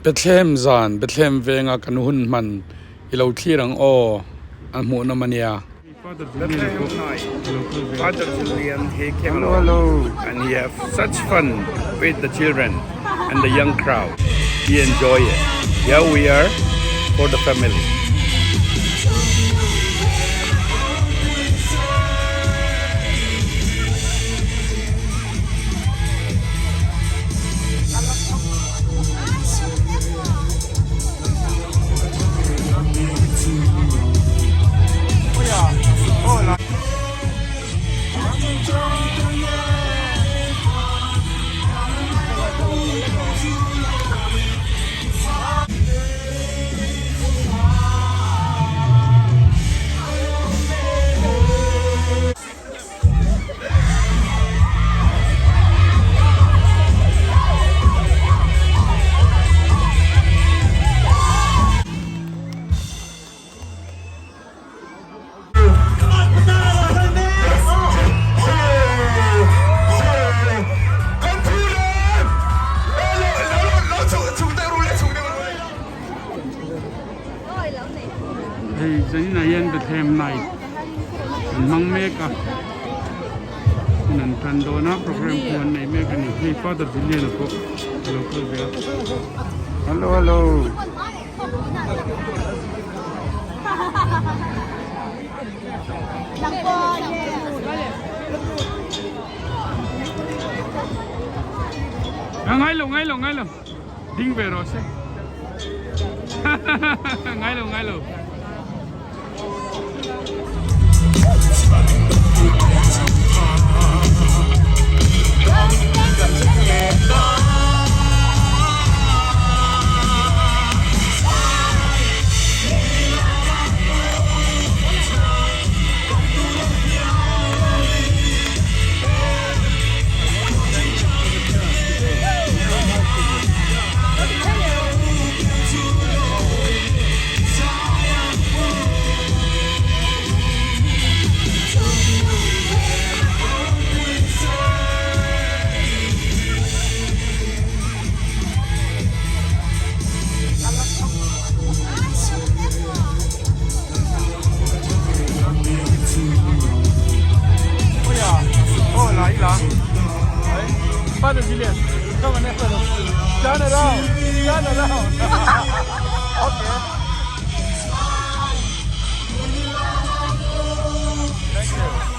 Bethlehem zan, Bethlehem venga kan hun hman i lo thlir ang aw, an hmuhnawm a nia. Bethlehem night, Father Julian he came along and he have such fun with the children and the young crowd. He enjoy it. Here we are for the family. Hei zaninah hian Bethlehem night an hmang mek a hun an tan dawn a program pawh an nei mek a ni hei Father Julian-a pawh a lo kal ve a. Hello hello. Ngai lo ngai lo ngai lo ding ve rawh se ngai lo ngai lo. Turn around, turn around. Okay. Thank you.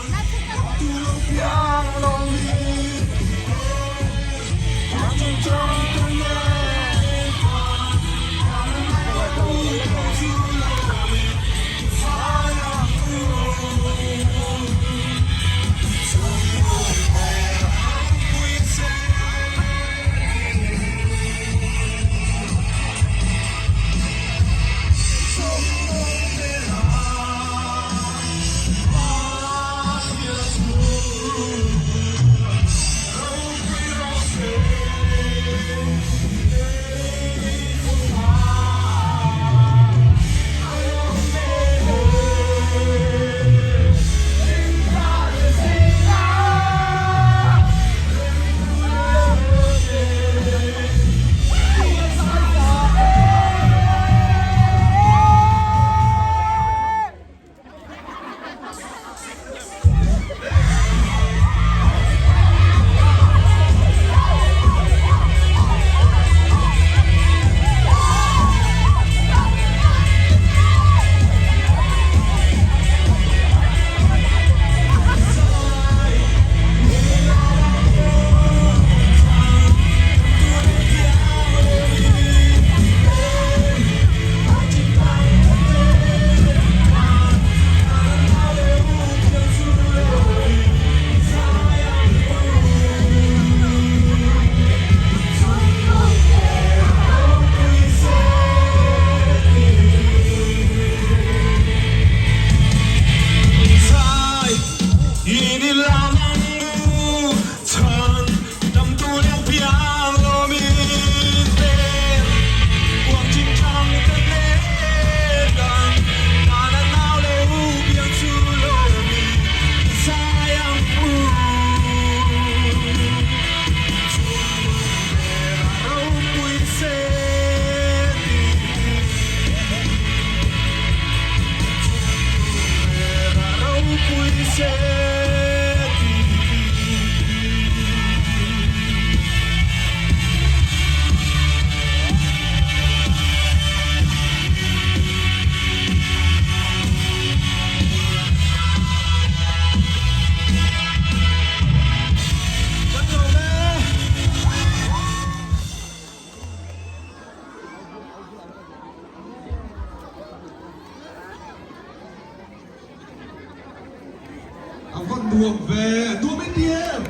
nuam ve, a nuam in ti em?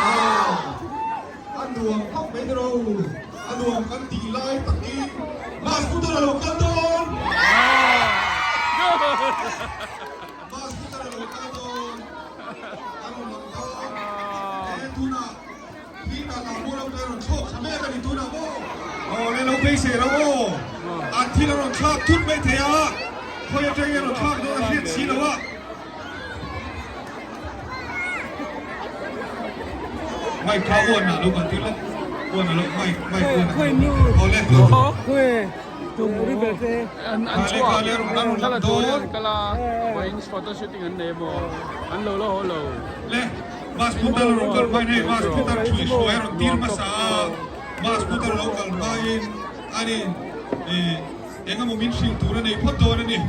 Aw, a nuam khawp mai ni ro, a nuam kan tih lai takin Mas Putar a lo kal dawn! Mas Putar a lo kal dawn, a rawn lang dawn, e tunah Hita lah maw lo ka rawn thlawk thla mek a ni tunah maw? Aw le lo beisei lo aw, an thil a rawn thlak thut mai thei a, khawi atangin a rawn thlak dawn a hriat si lo a. Mic kha uan ah lo kan tir lawk, uan ah lo mic mic uan ah lo kan tir aw le. An chhuah thla tur an kal a, vawiin photo shooting an nei maw, an lo la haw lo. Le. Mas putar a rawn kal hmain hei mas putar thui hruai a rawn tir hmasa a, mas putar a lo kal hmain ani ih eng emaw min hrilh tur a nei phawt dawn a ni.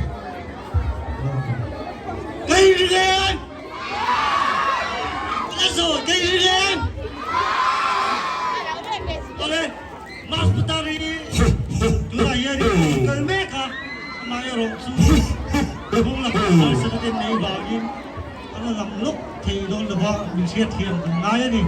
Mas putar hi tunah hian a rawn kal mek a, amaherawhchu kawng lakah harsatna te nei vangin A la lang lawk thei dawn lo va, min hriat thiam kan ngai a ni.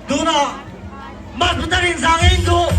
Tunah Mas Putarin Zang in duh.